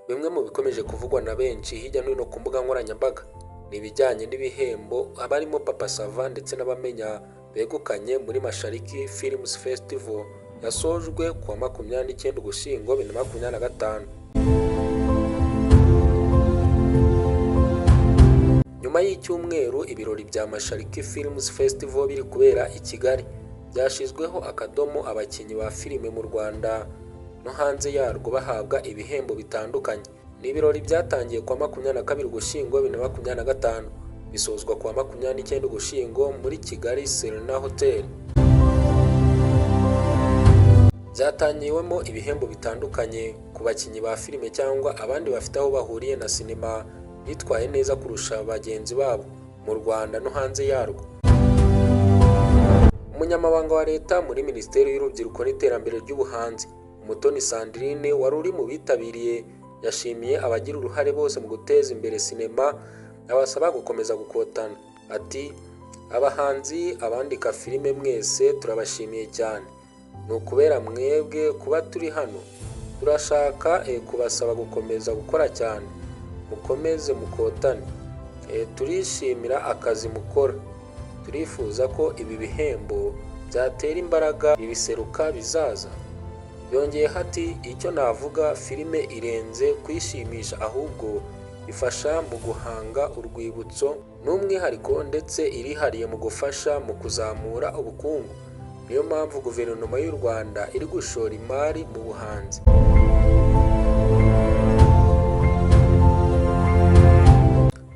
Bimwe mu bikomeje kuvugwa na benshi hirya no hino ku mbuga nkoranyambaga ni ibijyanye n'ibihembo abarimo Papa Sava ndetse n'abamenya begukanye muri Mashariki Films Festival yasojwe kuwa 29 Ugushyingo 2025. Nyuma y'icyumweru ibirori bya Mashariki Films Festival biri kubera i Kigali, byashyizweho akadomo abakinnyi ba filime mu Rwanda no hanze yarwo bahabwa ibihembo bitandukanye. Ni ibirori byatangiye kuwa 22 Ugushyingo 2025 bisozwa kuwa 29 Ugushyingo muri Kigali Serena Hotel. Byatangiwemo ibihembo bitandukanye ku bakinnyi ba filime cyangwa abandi bafite aho bahuriye na sinema bitwaye neza kurusha bagenzi babo mu Rwanda no hanze yarwo. Umunyamabanga wa Leta muri Minisiteri y'Urubyiruko n'Iterambere ry'Ubuhanzi, Umutoni Sandrine, wari uri mu bitabiriye, yashimiye abagira uruhare bose mu guteza imbere sinema, abasaba gukomeza gukotana. Ati abahanzi, abandika filime mwese turabashimiye cyane, ni ukubera mwebwe kuba turi hano. Turashaka kubasaba gukomeza gukora cyane, mukomeze mukotane. Turishimira akazi mukora, turifuza ko ibi bihembo byatera imbaraga ibiseruka bizaza. Yongeyeho ati icyo navuga, filime irenze kwishimisha ahubwo ifasha mu guhanga urwibutso n'umwihariko, ndetse irihariye mu gufasha mu kuzamura ubukungu. Niyo mpamvu Guverinoma y'u Rwanda iri gushora imari mu buhanzi.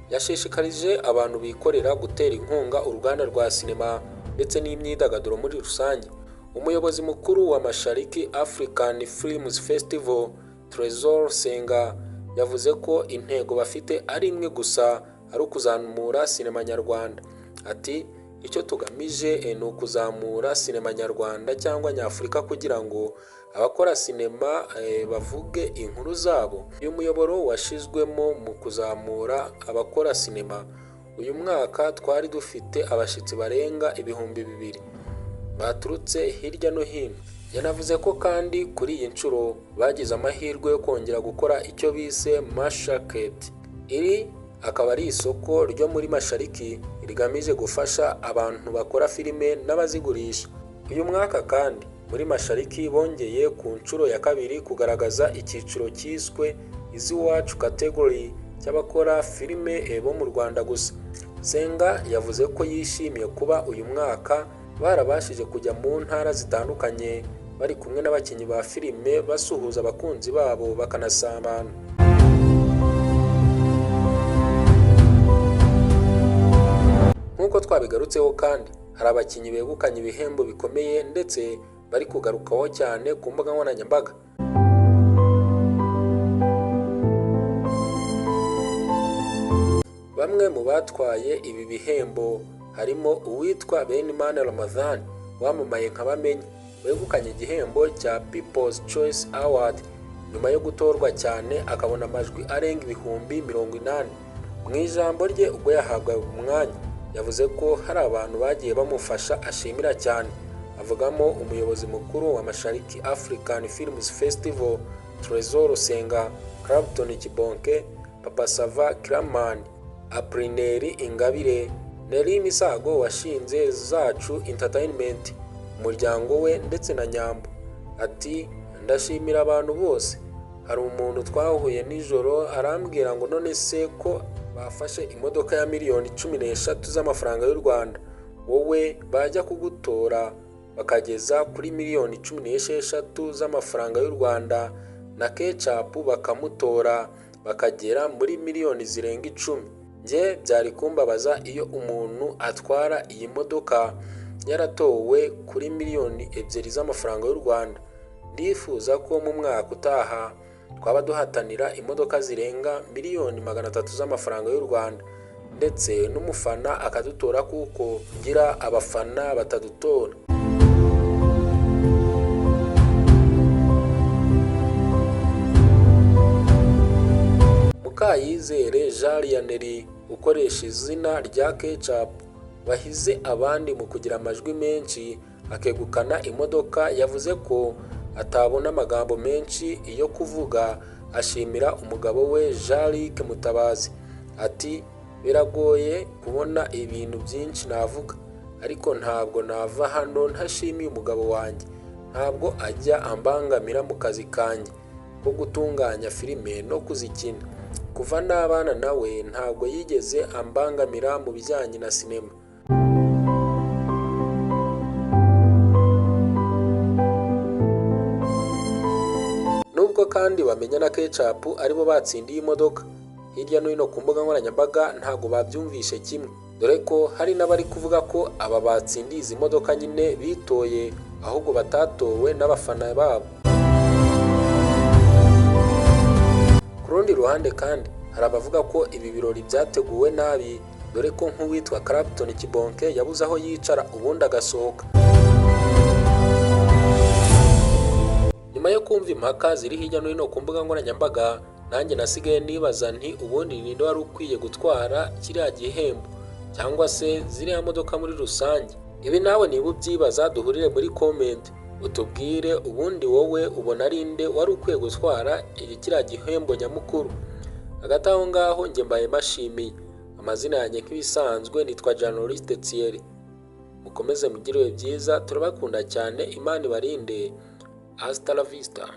Yashishikarije abantu bikorera gutera inkunga uruganda rwa sinema ndetse n'imyidagaduro muri rusange. Umuyobozi mukuru wa Mashariki African Films Festival, Tresor Senga, yavuze ko intego bafite ari imwe gusa, ari ukuzamura sinema nyarwanda. Ati icyo tugamije ni ukuzamura sinema nyarwanda cyangwa nyafurika kugira ngo abakora sinema bavuge inkuru zabo. Uyu muyoboro washyizwemo mu kuzamura abakora sinema. Uyu mwaka twari dufite abashyitsi barenga 2000 baturutse hirya no hino. Yanavuze ko kandi kuri iyi nshuro bagize amahirwe yo kongera gukora icyo bise Masharket. Iri akaba ari isoko ryo muri Mashariki rigamije gufasha abantu bakora filime n'abazigurisha. Uyu mwaka kandi muri Mashariki bongeye ku nshuro ya kabiri kugaragaza icyiciro cyiswe Iziwacu Category cy'abakora filime bo mu Rwanda gusa. Senga yavuze ko yishimiye kuba uyu mwaka barabashije kujya mu ntara zitandukanye bari kumwe n'abakinnyi ba filime basuhuza abakunzi babo bakanasabana. Nk'uko twabigarutseho kandi hari abakinnyi begukanye ibihembo bikomeye ndetse bari kugarukaho cyane ku mbuga nkoranyambaga. Bamwe mu batwaye ibi bihembo harimo uwitwa Benimana Ramadhan wamamaye nka Bamenya, wegukanye igihembo cya People's Choice Award nyuma yo gutorwa cyane akabona amajwi arenga 80,000. Mu ijambo rye ubwo yahabwaga umwanya, yavuze ko hari abantu bagiye bamufasha ashimira cyane, avugamo umuyobozi mukuru wa Mashariki African Films Festival Tresor Senga, Clapton Kibonke, Papa Sava Killaman, Aprineri Ingabire, Nelly Misago washinze Zacu Entertainment, umuryango we ndetse na Nyambo. Ati ndashimira abantu bose. Hari umuntu twahuye nijoro arambwira ngo none se ko bafashe imodoka ya miliyoni 13 z'amafaranga y'u Rwanda, wowe bajya kugutora bakageza kuri miliyoni 16 z'amafaranga y'u Rwanda, na Kecapu bakamutora bakagera muri miliyoni zirenga 10. Njye byari kumbabaza iyo umuntu atwara iyi modoka yaratowe kuri miliyoni 2 z'amafaranga y'u Rwanda. Ndifuza ko mu mwaka utaha twaba duhatanira imodoka zirenga miliyoni 300 z'amafaranga y'u Rwanda, ndetse n'umufana akadutora kuko ngira abafana batadutora. Mukayizere Jean Lionel ukoresha izina rya Kecapu wahize abandi mu kugira amajwi menshi akegukana imodoka, yavuze ko atabona amagambo menshi yo kuvuga ashimira umugabo we Jean-Luc Mutabazi. Ati biragoye kubona ibintu byinshi navuga, ariko ntabwo nava hano ntashimiye umugabo wanjye. Ntabwo ajya ambangamira mu kazi kanjye ko gutunganya filime no kuzikina. Kuva nabana nawe ntabwo yigeze ambangamira mu bijyanye na sinema. Nubwo kandi Bamenya na Kecapu aribo batsindiye imodoka, hirya no hino ku mbuga nkoranyambaga ntabwo babyumvishe kimwe, dore ko hari n'abari kuvuga ko aba batsindiye izi modoka nyine bitoye ahubwo batatowe n'abafana babo. Ku rundi ruhande kandi hari abavuga ko ibi birori byateguwe nabi, dore ko nk'uwitwa Clapton Kibonke yabuze aho yicara ubundi agasohoka. Nyuma yo kumva impaka ziri hirya no hino ku mbuga nkoranyambaga, nanjye nasigaye nibaza nti ubundi ninde wari ukwiye gutwara kiriya gihembo cyangwa se ziriya modoka muri rusange. Ibi nawe niba ubyibaza duhurire muri comment utubwire ubundi wowe ubona ari nde wari ukwiye gutwara kiriya gihembo nyamukuru. Hagati aho ngaho njye mbaye mbashimiye. Amazina yanjye nk'ibisanzwe nitwa Journaliste Thierry. Mukomeze mugire ibihe byiza, turabakunda cyane, Imana ibarinde. Hasta la vista.